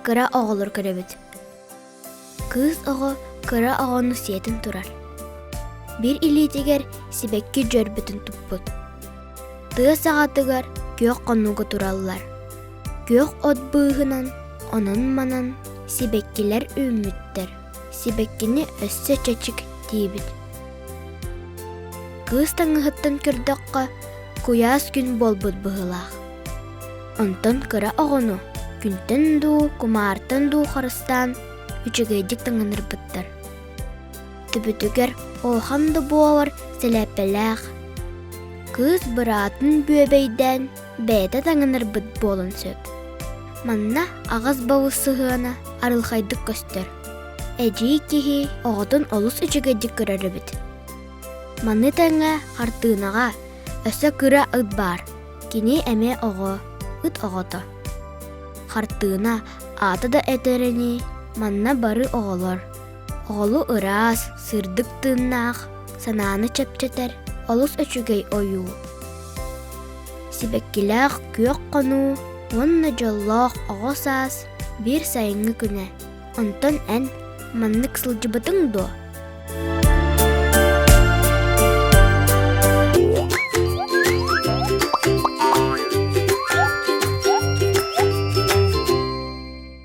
кыра оҕолор көрөбүт. Кыыс оҕо кыра оҕону сиэтэн турар. Биир илиитигэр сибэкки дьөрбүтүн туппут. Тыа саҕатыгар күөх хонууга тураллар. Күөх от быыһынан онон-манан сибэккилэр үүммүттэр. Сибэккини өссө чэчик диибит. Кыыс таҥаһыттан көрдөххө, куйаас күн буолбут быһыылаах. Онтон кыра оҕону күнтэн дуу, кумаартан дуу харыстаан үчүгэйдик таҥыннарбыттар. Төбөтүгэр улахан да буолар сэлээппэлээх. Кыыс быраатын бүөбэйдээн бэйэтэ таҥыннарбыт буолуон сөп. Манна аҕыс балыс сыһыана арылхайдык көстөр. Эдьиий киһи оҕотун олус үчүгэйдик көрөр эбит. Маны тэҥэ хартыынаҕа өссө кыра ыт баар. Кини эмиэ оҕо, ыт оҕото. Хартыына аата да этэринии, манна бары оҕолор. Оҕолу ыраас, сырдык тыыннаах, санааны чэпчэтэр олус үчүгэй ойуу. Сибэккилээх күөх хонуу уонна дьоллоох оҕо саас биир сайыҥҥы күнэ. Онтон эн маннык сылдьыбытыҥ дуо?